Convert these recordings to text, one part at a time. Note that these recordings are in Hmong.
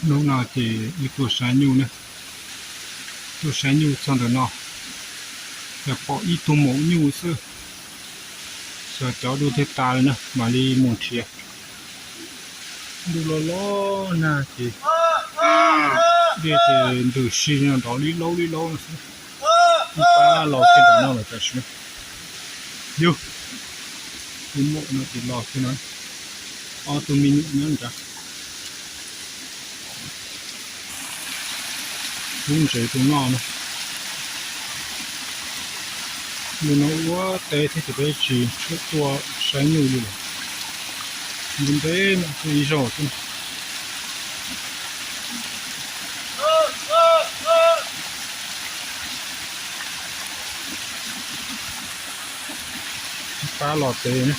Hnub no ces wb tuaj saib nyuj ne, tuaj saib nyuj txog ntawm no, yog pom ib tug maum nyuj xwb, xyov cov dua twg tas lawm na mam li mus nrhiav. Ntuj los los nag ces dej ces ntws si no nrov li laub li laub no xwb. Ib pab los kiag ntawm no lawm tam sim no. Yus, tus maum no ces los kiag no, ob tug me nyuam nyob nrad. Lub ntsev tus noj no, hnub no ua teb thiab ces peb tsis tshua tuaj saib nyuj li lawm, ntev ntev no tuaj ib zaug xwb. Ib pab los tsev ne,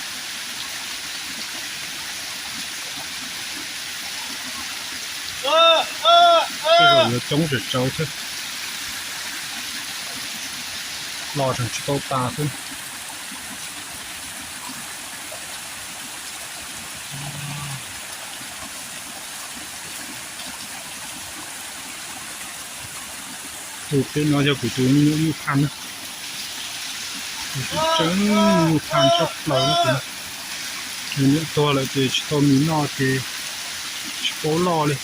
tej zaum yuav coob tsawv tsawv thiab, los tseem tsis tau tas xwb. Tus pem no yog kuv tus me nyuam nyuj phaj na, kuv tseem tseem nyuj phaj tshaj plaws na kuv. Nws niam tuag lawm ces tsis tau mis noj ces tsis paub loj li.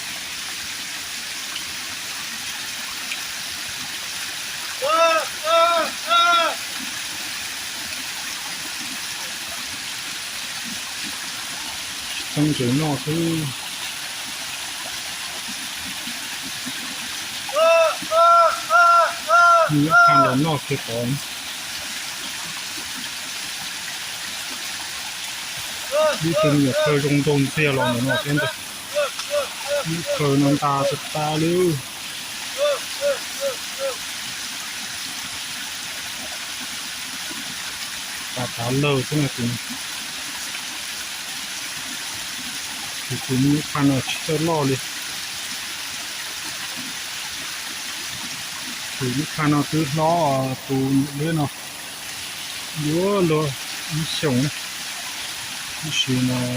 Tsis txeeb ntses noj xwb. Nyuam phaj los noj kiag tod. Ib tug me nyuam phawj zoo nraug ntxiag los ntawm no thiab ntag. Nyuam phawj no ntas tas tas li. Tas tas lawg xwb no ces, ces tus me nyuam phaj no tsis txawj loj li. Tus nyuam phaj no twb hlob tus nyuam liab no yuav luag ib xyoos na, tiam sis mas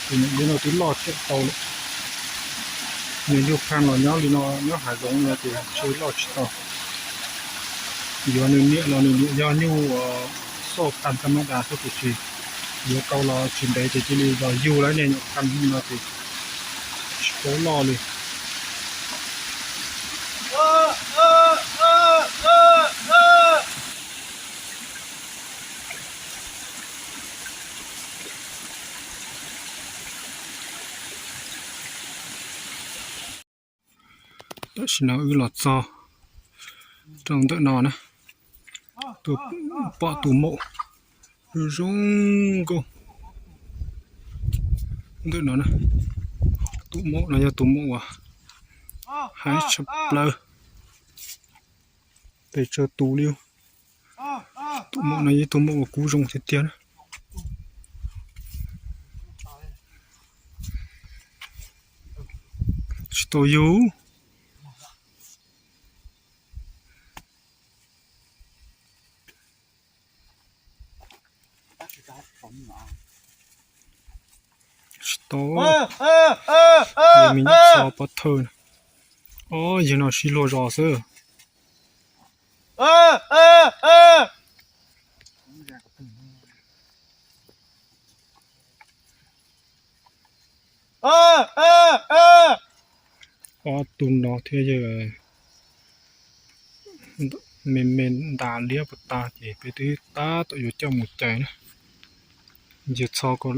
tus nyuam liab no twb loj tseem tau lawm. Nws yug phaj los nyob li no, nyob hav zoov no ces ntshe loj tsis tau. Yuav nws niam los nws niam yog nyuj uas xoj phaj kab mab das xwb, tiam sis yuav tau los tsis ntev ces cia li los yug lawm niag nyuam phaj no ces tsis paub loj li. Tam sim no wb los txog rau ntawm no na, tuaj pom tus maum zoo zoo nkauj ntawm no na. Tus maum no yog tus maum uas haib tshaj plaws pes tsawg tus li. Tus maum no yog ib tug maum uas kub zoo tiag tiag na. Tsis tau yug. Tsis tau. Yog me nyuam txho pov thawj na. Ob yawg no sib luag zos xwb. Ob tug no thiab yawg me me ntas liab puas tas ces peb twb tab tom yuav coj mus cais na. Yawg txho ko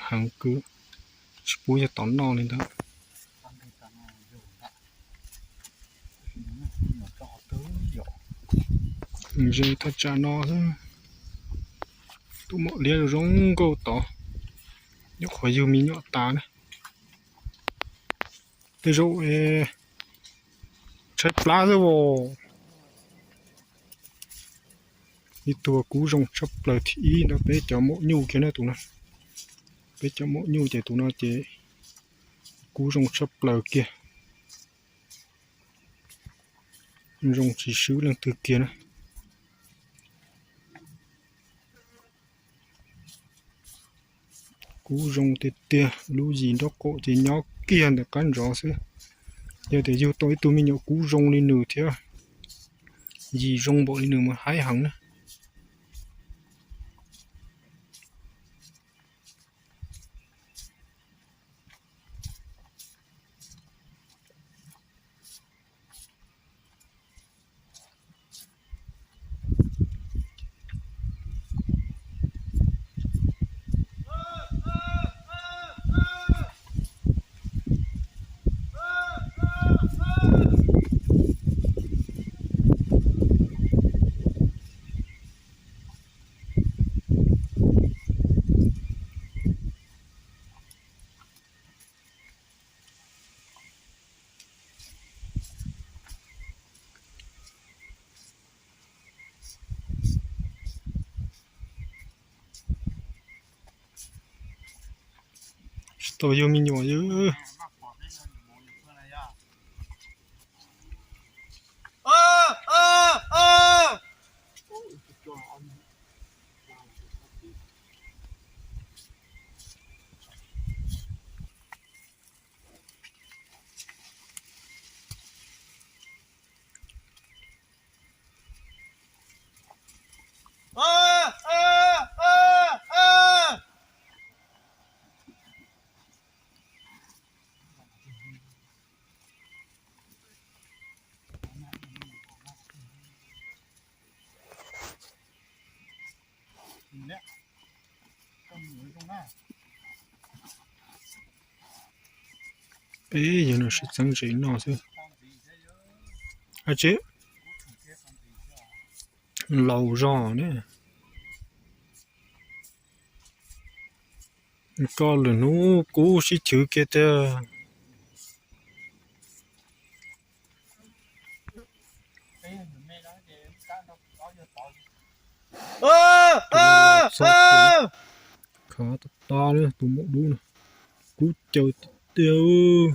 heev kwv, tsis pub yawg tom noj li ntawd. Ze thaj tsam no xwb. Tus maum liab zoo nkauj tod, nyuam qhuav yug me nyuam tas na. Tej zaum tshaib plab xwb os. Ib tug kub zoo tshaj plaws thib ib ntawm peb cov maum nyuj kiag na tus no. Peb cov maum nyuj ces tus no ces kub zoo tshaj plaws kiag. Zoo tsis swb leej twg kiag na. Kub zoo tiag tiag, lub yim nraub qaum ces nyob kiag ntawm qab ntsov xwb. Yog tias yug tau ib tug me nyuam kub zoo li nws thiab, yim zoo npaum li nws mas haib heev na. Tsis tau yug me nyuam yog. Peb yog no sib txeeb zes noj xwb. Ab tsi, laus zog ne. Koj lwm hnub kub sib chwv kiag tiag. Khav tas tas li tus maum dub no, kub caw tiag tiag.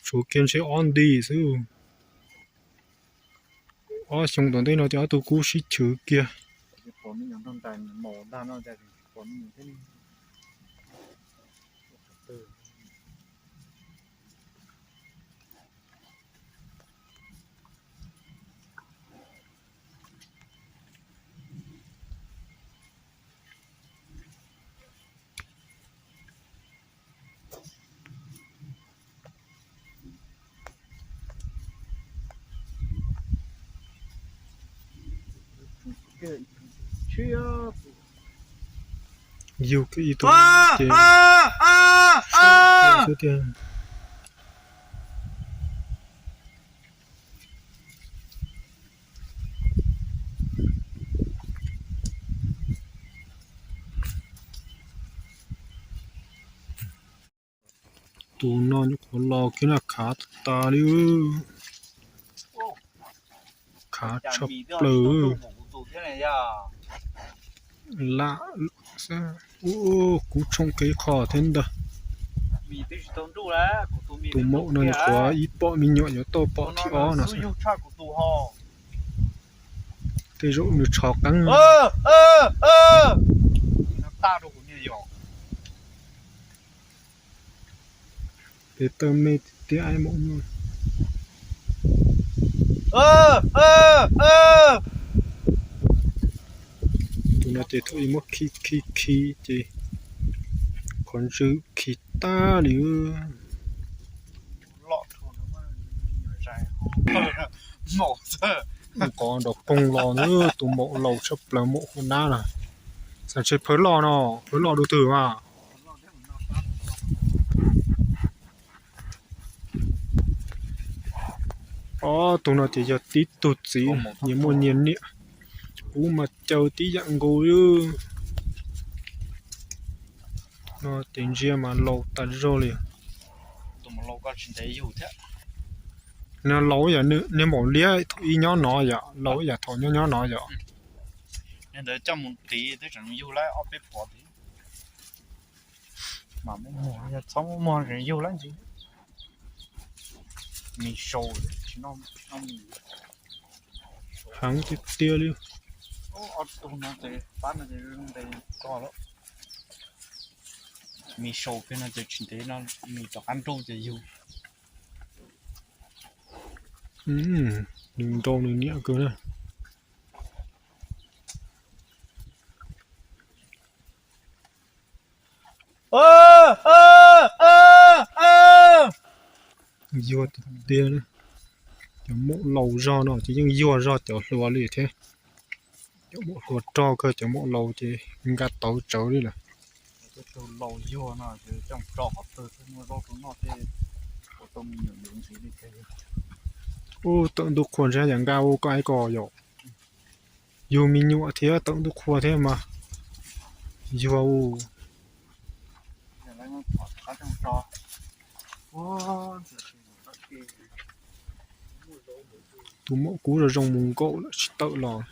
Tshuav kiag ntshe ob nti xwb. Ob xyoo tom ntej no ces ob tug kub sib chwv kiag. Yug kiag ib tug ces xwb tiag. Tus no nyuam qhuav los kiag na, khav tas tas li. Khav tshaj plaws. Lam xwb. Ub, kub tshooj kiag ib qho thiab ntag. Tus maum no nyuam qhuav ib pom me nyuam yuav tau pom thib ob no xwb. Tej zaum nws tshov qeeb. Peb tawg me tiag tiag maum no. Tus no ces thaum ub muab khi khi khi ces qhov ntswg khi tag li. Qov nrov poog los na, tus maum laus tshaj plaws maum hu nab na. Xav ntshe phawv loj no, phawv loj dua twg mas. Ob tug no ces yog tib tug txiv nyias muaj nyias niam, kub mas caw tib yam nkaus li. No ces ntsia mas laus tas zog li. No laus yam niag maum liab thaum ib nyob no yom, laus yam thaum nyob nyob no yom. Heev tiag tiag li. Me sau peb no ces tsis ntev no me rov qab nrauj ces yug. Nws nrau nws niam kawg na. Yuag tiag tiag na. Cov maum laus zog no ces yeej yuag zog cov hluas li thiab. Cov maum hluas rog kawg, cov maum laus ces nkag tauv tsawv li lawm. Ub, tawm ntuj qhua ntshe yam nkaj ua koj ib ko yom. Yug me nyuam thiab tawm ntuj qhua thiab mas yuag. Tus maum kub zoo zoo mus nkaum lawm tsis tawm los.